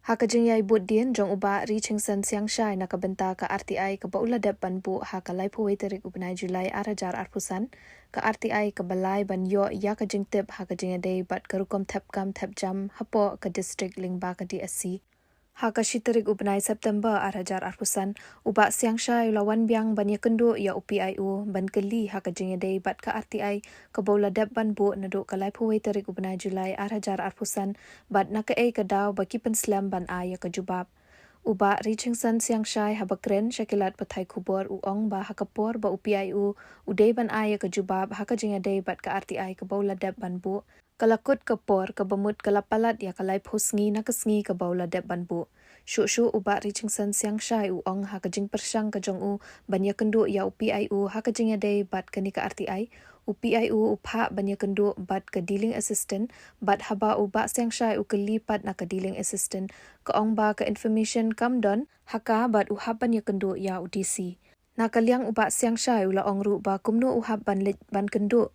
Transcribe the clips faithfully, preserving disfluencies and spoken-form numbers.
Ha ka jingïaibud dien jong u Bah Richingson Siangshai na ka bynta ka R T I kaba u la dep ban buh ha ka laiphew wei tarik u bnai July ar hajar arphew san, ka R T I kaba lai ban ïoh ïa ka jingtip ha ka jingïadei bad ka rukom thep kam thep jam hapoh ka district lyngba ka D S C. Ha ka shi tarik u bnai September ar hajar arphew san, u Bah Siangshai u la wan biang ban ïakynduh ïa u P I O ban kylli ha ka jingïadei bad ka R T I kaba u la dep ban buh naduh ka laiphew wei tarik u bnai July ar hajar arphew san, bad na kaei ka daw ba ki pynslem ban ai ïa ka jubab. U Bah Richingson Siangshai haba kren sha ki lad pathai khubor u ong ba ha ka por ba u P I O u dei ban ai ïa ka jubab ha ka jingïadei bad ka R T I kaba u la dep ban buh, ka la kut ka por kaba mut ka la palat ïa ka laiphew sngi na ka sngi kaba u la dep ban buh. Shuh shuh u Bah Richingson Siangshai u ong ha ka jingpyrshang ka jong u ban ïakynduh ïa u P I O ha ka jingïadei bad kane ka R T I, u P I O u phah ban ïakynduh bad ka dealing assistant, bad haba u Bah Siangshai u kylli pat na ka dealing assistant, ka ong ba ka information kam don ha ka bad u hap ban ïakynduh ïa u D C. Na ka liang u Bah Siangshai u la ong ruh ba kumno u hap ban leit ban kynduh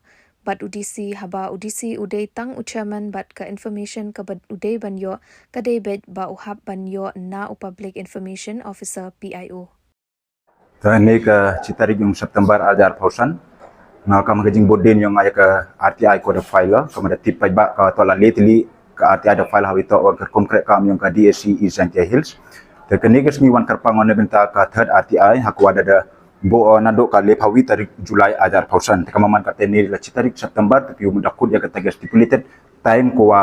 bad u D C haba u D C u dei tang u chairman bad ka information kaba u dei ban ïoh ka dei beit ba u hap ban ïoh na u Public Information Officer, P I O. Te ne ka shi tarik jong September ar hajar arphew san, nga kam ka jingbud dien jong nga ïa ka R T I kaba da file, kaba da tip paidbah ka toh la lei tylli ka R T I da file ha wi toh ka rukom trei kam jong ka D S C East Jaintia Hills. Te kane ka sngi wan kyrpang na bynta ka third R T I ha kaba da da buh naduh ka laiphew wei tarik July ar hajar arphew san. Te ka man kata ne la shi tarik September, te phi u da kut ïa kata ka stipulated time kaba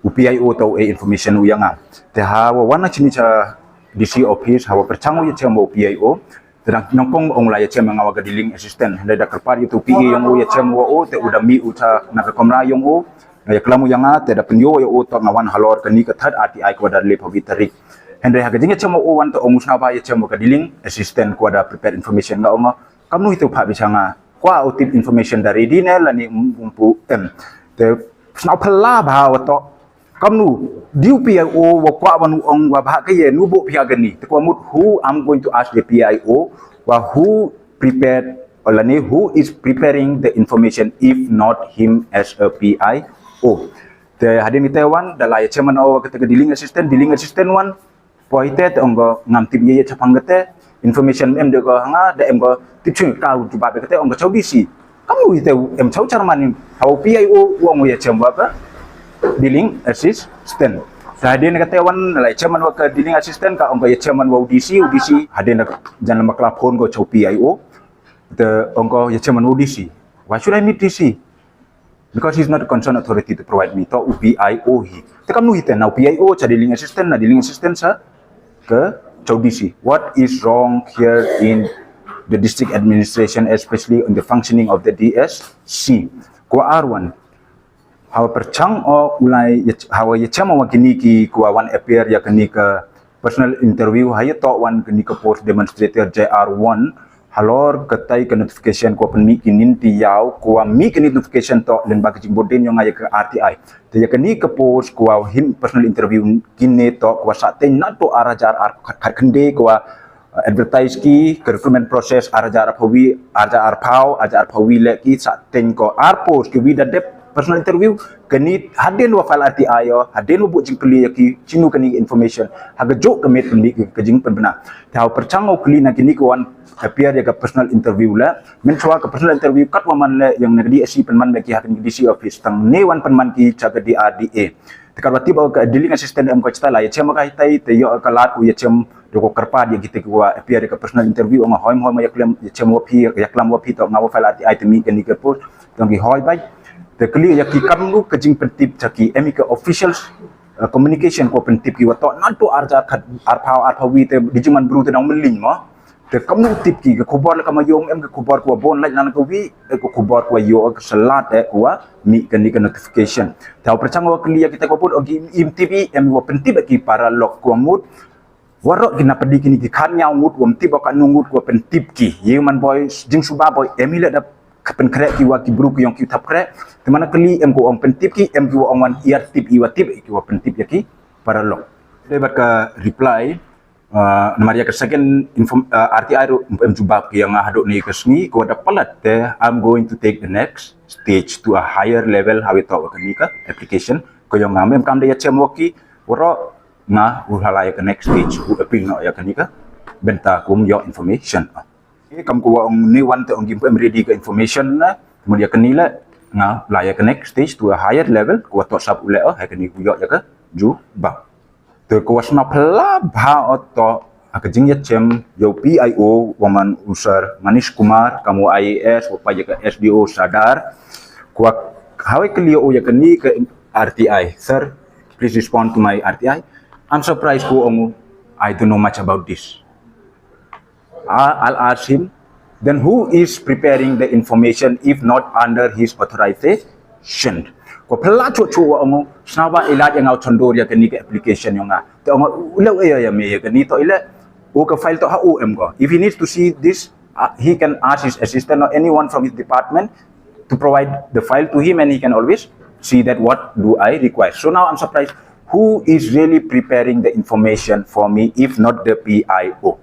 u P I O u ai information u ïa nga. Te haba wan na shini sha D C office, haba pyrshang u ïa chem u P I O, te dang nyngkong ong la ïa chem nga wa ka dealing assistant. Hynrei da kyrpad ïa u P A jong u ïa chem wa u, te u da mih u sha na ka kamra jong u, ïa klam u ïa nga, te da pynïoh ïa u toh nga wan halor kane ka third R T I kaba da laiphew wei tarik. Hynrei ha ka jingïa chem wa u wan, te ong u sngewbha ïa chem wa ka dealing assistant kaba da prepare information. Nga ong, kamnu hi te u phah beit sha nga? Kwah u tip information da ready ne lane um pu em? Te sngewphylla bha wa toh, kamnu, dei u P I O wa kwah ban u ong wa bha ka ïa nu buh phi ha kane? Te kaba mut, who, I'm going to ask the P I O, wa who prepared, lane who is preparing the information if not him as a P I O? Te hadien kata wan, da la ïa chem wa kata ka dealing assistant, dealing assistant wan, poi te, te ong ko ngam tip ïa ïa shaphang kata, information em de ko ha nga, da em ko tip shuh ka u jubab kata, ong ko cha u D C. Kamnu hi te em cha u chairman, haba u P I O u ong u ïa chem wa ka dealing assistant. Te hadien kata wan, la ïa chem wa ka dealing assistant, ka ong ko ïa chem wa u D C, u D C hadien da jan lama kla phone ko cha u P I O. Te ong ko ïa chem wa u D C. Why should I meet D C? Because he's not a concerned authority to provide me. Toh u P I O hi. Te kamnu hi te, na u P I O cha dealing assistant, na dealing assistant cha ka, cha u D C. What is wrong here in the district administration, especially in the functioning of the D S C? Kaba ar wan, haba pyrshang u lai, haba ïa chem wa kine ki kaba wan appear ïa kane ka personal interview, ha ïa toh wan kane ka post demonstrator J R one, halor katai ka notification kaba pynmih ki nine ïaw, kaba mih ka notification toh lyngba ka jingbud dien jong nga ïa ka R T I. Te ïa kane ka post kaba him personal interview, kine toh kaba sah teng naduh ar hajar ar, khat, khat khyndai kaba, uh, advertise ki, ka recruitment process ar hajar arphew, ar hajar arphew, ar hajar arphew leh ki, sah teng ko ar post, kiwei da dep personal interview. Kane hadien wa file R T I ïa, hadien wa buh jingkylli ïa ki, shano kane information, ha kajuh ka miet pynmih ka jingpynbna. Te haba pyrshang u kylli na kine ki wan appear ïa ka personal interview leh, mynshuwa ka personal interview katwa man leh ïa nga ka D S C pynman beit ki ha kane ka D C office, tang ne wan pynman ki cha ka D R D A. Te katwa tip ba ka dealing assistant em ko, chita la ïa chem ka hitai, te ïoh ka lad u ïa chem, da ko kyrpad ïa kita kiwa appear ïa ka personal interview, ong hoi hoi ma ïa klam, ïa chem wa phi, ïa klam wa phi, toh nga wa file R T I te mih kane ka post. Te ong ki hoi bha. Te kylli ïa ki kamnu ka jingpyntip cha ki, em hi ka officials, uh, communication kaba pyntip ki wa toh naduh ar hajar khat, arphew, arphew wei te, da jingman bru te dang mynlin mo. Te kamnu tip ki, ka khubor leh kaba ïoh em ka khubor kaba bun leh na kawi, eh, ka khubor kaba ïoh ka sa lad eh kaba mih kane ka notification. Te haba pyrshang wa kylli ïa kita kaba bun, ong ki im tip, em wa pyntip ki para lok, kaba mut waroh ki na pdeng kine ki khatnïaw ngut wa ym tip wa katno ngut kaba pyntip ki. Ïa man boi, jingsuba boi, em hi leh da ka pynkhreh ki wa ki bru ki yong ki thap khreh. Te man kylli em ko ong pyntip ki, em ki wa ong wan ïa tip, i wa tip ki wa pyntip ïa ki para lok. Te bad ka reply, uh, namar ïa ka second inform, uh, R T I ruh em jubab ki ïa nga haduh ne ka sngi, ko da palat te, I'm going to take the next stage to a higher level, haba toh wa kane ka application ko yong nga. Em kam da ïa chem wa ki, waroh nga u la ïa ka next stage, u appeal noh ïa kane ka bynta kum ïoh information. Kam ko ong ni wan te ong kim ready ka information na, mut ïa kane la nga la ïa ka next stage to a higher level, ko to sap u leh, oh, ha kane u ïoh ïa ka jubab. Te ko sna pla bha oto ha ka jingïachem ïa u P I O wa man u Sir Manish Kumar, kam u I A S, wa pa ïa ka S D O Sadar, ko hawai kylli ïa u ïa kane ka R T I. Sir, please respond to my R T I. I'm surprised ko ong u, I don't know much about this. I- I'll ask him, then who is preparing the information if not under his authorization? Ko pla chu chu wa ong u, sna ba i la ïa nga u chondur ïa kane ka application ïa nga. Te ong u, le ïa ïa me ïa kane to i le, u ka file to ha u em ko. If he needs to see this, uh, he can ask his assistant or anyone from his department to provide the file to him, and he can always see that what do I require. So now I'm surprised, who is really preparing the information for me if not the P I O?